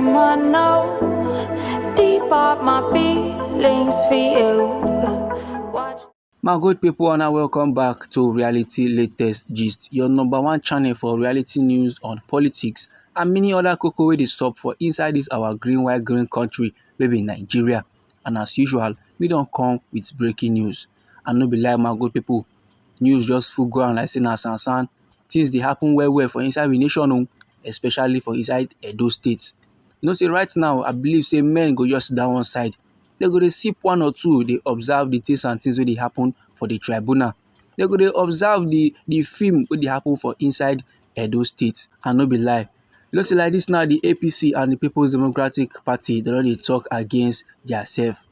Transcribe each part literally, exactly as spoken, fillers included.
I know deep up my feelings for you. Watch. My good people, and welcome back to Reality Latest Gist, your number one channel for reality news on politics and many other koko wey dey sup for inside this our green, white, green country wey be Nigeria. And as usual, we don come with breaking news. And no be lie, my good people, news just full ground like say na sansan. Things dey happen well well for inside we nation o, especially for inside Edo State. You know say right now, I believe say men go just sit down one side. They go dey sip one or two, dey observe the things and things wey dey happen for the tribunal. They go dey observe the the film wey dey happen for inside Edo State. And no be lie, you know say like this now, the A P C and the People's Democratic Party, they don dey talk against their self.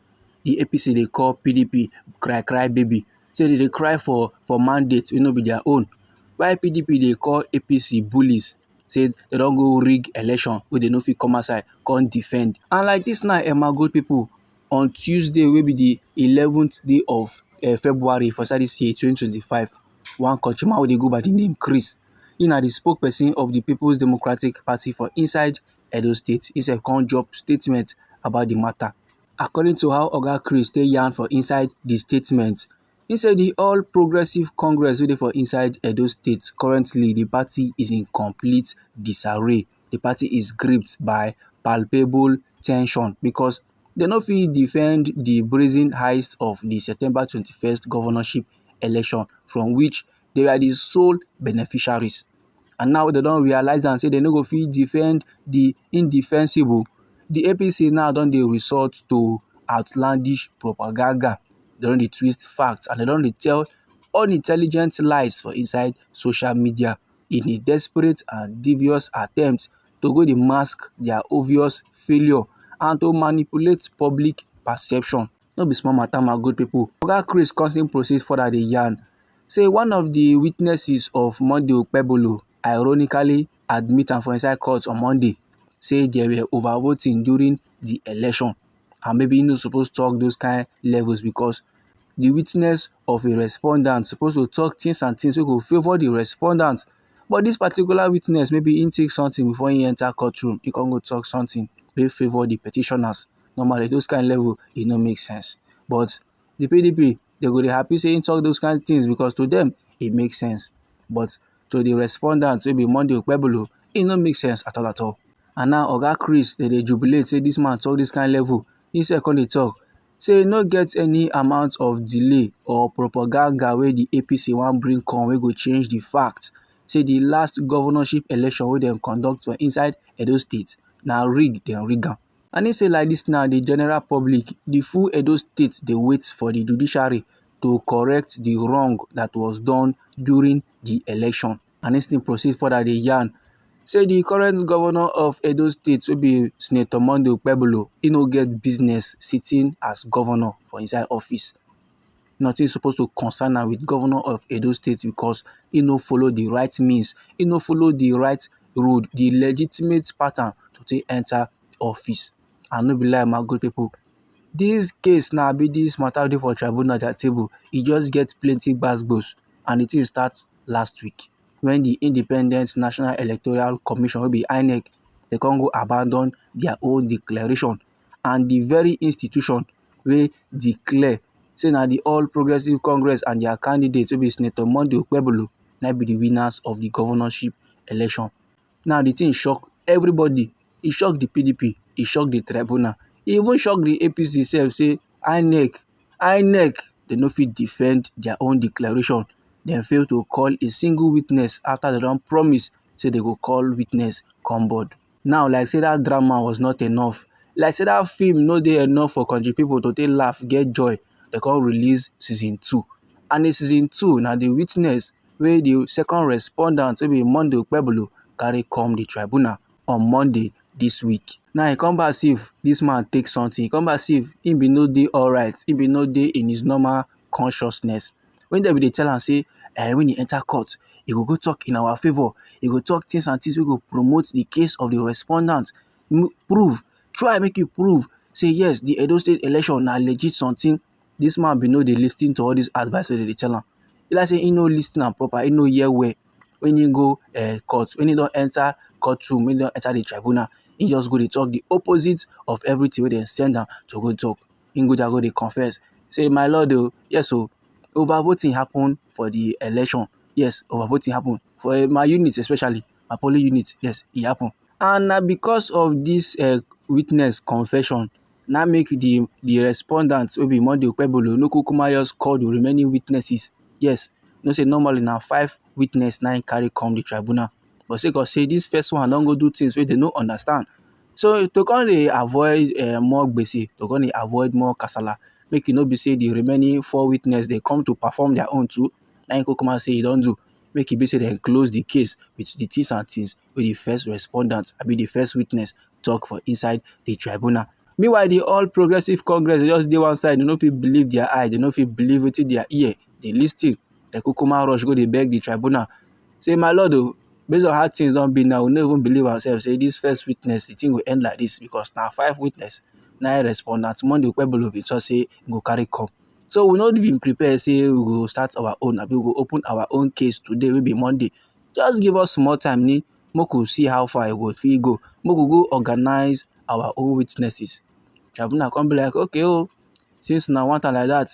The A P C dey call P D P cry cry baby, say they dey cry for for mandate wey no be their own. Why P D P dey call A P C bullies, say they don go rig election wey they no fit come outside come defend. And like this now, eh, my good people, on Tuesday wey be the eleventh day of eh, February for inside this year twenty twenty-five, one countryman wey dey go by the name Chris, he na the spokesperson of the People's Democratic Party for inside Edo State. He sef come drop statement about the matter. According to how Oga Chris take yarn for inside the statement, he say the All Progressive Congress wey dey for inside Edo State, currently the party is in complete disarray. The party is gripped by palpable tension because they no fit defend the brazen heist of the September twenty-first governorship election, from which they were the sole beneficiaries. And now they don realize am say they no go fit defend the indefensible. The A P C now don dey resort to outlandish propaganda. They don dey twist facts and they don dey tell unintelligent lies for inside social media in a desperate and devious attempt to go dey mask their obvious failure and to manipulate public perception. No be small matter, my good people. Oga Chris come still proceed further dey yarn say one of the witnesses of Monday Okpebholo ironically admit am for inside court on Monday, say there were overvoting during the election, and maybe he no suppose talk those kind levels because the witness of a respondent suppose to talk things and things wey go favour the respondent. But this particular witness, maybe he take something before he enter courtroom, he come go talk something wey favour the petitioners. Normally, those kind level, e no make sense. But the P D P, they go dey happy say he talk those kind things because to them, it makes sense. But to the respondent wey be Monday Okpebholo, e no make sense at all at all. And now Oga Chris, they dey jubilate say this man talk this kind level. He sef come dey talk say no get any amount of delay or propaganda wey the A P C wan bring come wey go change the fact say the last governorship election wey dem conduct for inside Edo State na rig dem rig am. And he say like this now, the general public, the full Edo State dey wait for the judiciary to correct the wrong that was done during the election. And he still proceed further dey yarn say the current governor of Edo State wey be Senator Monday Okpebholo, he no get business sitting as governor for inside office. Nothing suppose to concern am with governor of Edo State because he no follow the right means, he no follow the right road, the legitimate pattern to take enter office. And no be lie, my good people, this case now be this matter dey for tribunal their table. E just get plenty gbas gbos and the thing start last week when the Independent National Electoral Commission wey be INEC, they come go abandon their own declaration, and the very institution wey declare say na the All Progressive Congress and their candidate wey be Senator Monday Okpebholo na be the winners of the governorship election. Now the thing shock everybody. E shock the P D P, e shock the tribunal, e even shock the A P C sef say INEC, INEC, they no fit defend their own declaration. Dem fail to call a single witness after they don promise say they go call witness come board. Now, like say that drama was not enough, like say that film no dey enough for country people to take laugh, get joy, they come release season two. And in season two, na the witness wey the second respondent wey be Monday Okpebholo carry come the tribunal on Monday this week. Now, he come back see if this man take something. He come back see if he be no dey alright, he be no dey in his normal consciousness. When they be dey tell am say, eh, when he enter court, he go go talk in our favour. He go talk things and things wey go promote the case of the respondent. M- prove, try make you prove say yes, the Edo State election na legit something. This man be no dey listen to all this advice wey they dey tell am. E like say he no listen am proper, he no hear well. When he go uh, court, when he don enter courtroom, when he don enter the tribunal, He just go dey talk the opposite of everything wey dem send am to go talk. He go there go dey confess, say, "My lord o, yes o, overvoting happen for the election. Yes, overvoting happen for, eh, my unit, especially my polling unit. Yes, e happen." And na because of this, eh, witness confession, na make the the respondent wey be Monday Okpebholo no kukuma just call the remaining witnesses. Yes, you know say normally na five witness na im carry come the tribunal. But sake of say this first one don go do things wey dem no understand. So to come dey avoid, eh, more gbese, to come dey avoid more kasala, make e no be say the remaining four witness dey come to perform their own too. Na im kukuma say e don do. Make e be say dem close the case with the things and things wey the first respondent, abi the first witness, talk for inside the tribunal. Meanwhile, the All Progressive Congress just dey one side, dem no fit believe their eye, dem no fit believe wetin their ear dey listen. Dem kukuma rush go dey beg the tribunal, say, "My lord o, based on how things don be now, we no even believe ourselves say this first witness, the thing go end like this, because na five witness na im respondent Monday Okpebholo bin talk say e go carry come. So we no bin prepare say we go start our own, abi we go open our own case today wey be Monday. Just give us small time ni, make we see how far e go fit go, make we go organize our own witnesses." Tribunal come be like, "Okay o, since una want am like that,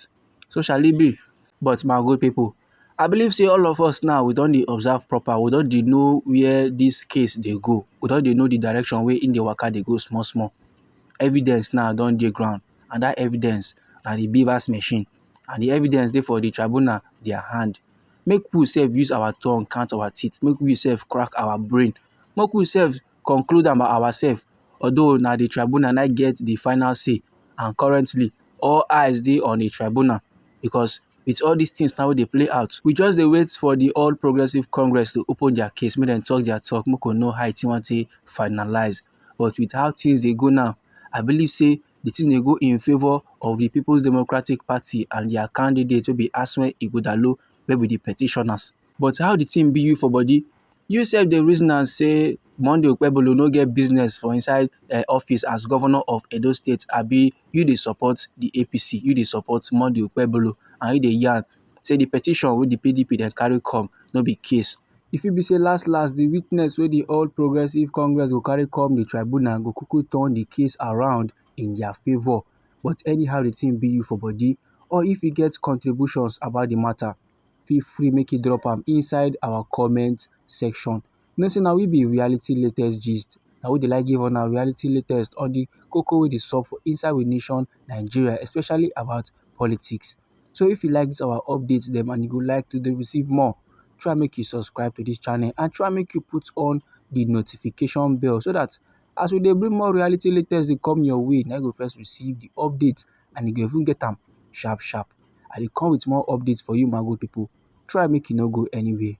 so shall it be." But my good people, I believe say all of us now, we don dey observe proper, we don dey know where this case dey go, we don dey know the direction wey im dey waka dey go small small. Evidence now don dey ground, and that evidence na the Beavers machine, and the evidence dey for the tribunal their hand. Make we sef use our tongue count our teeth, make we sef crack our brain, make we sef conclude am by ourselves, although na the tribunal na get the final say, and currently all eyes dey on the tribunal, because with all these things now wey dey play out, we just dey wait for the All Progressive Congress to open their case, make dem talk their talk, make we know how e take wan take finalize. But with how things dey go now, I believe say the thing dey go in favour of the People's Democratic Party and their candidate wey be Asue Ighodalo, wey be the petitioners. But how the thing be you for body? You sef dey reason am say Monday Okpebholo no get business for inside, eh, office as governor of Edo State, abi you dey support the A P C, you dey support Monday Okpebholo, and you dey yarn say the petition wey the P D P dem carry come no be case. E fit be say last last, the witness wey the All Progressive Congress go carry come the tribunal go kuku turn the case around in their favour. But anyhow the thing be you for body, or if you get contributions about the matter, feel free make you drop am inside our comment section. You know say na we be Reality Latest Gist. Na we dey like give una reality latest on the koko wey dey sup for inside we nation, Nigeria, especially about politics. So if you like this our updates dem and you go like to dey receive more, try make you subscribe to this channel and try make you put on the notification bell, so that as we dey bring more reality latest dey come your way, na you go first receive the update and you go even get am sharp sharp. I dey come with more updates for you, my good people. Try make you no go anywhere.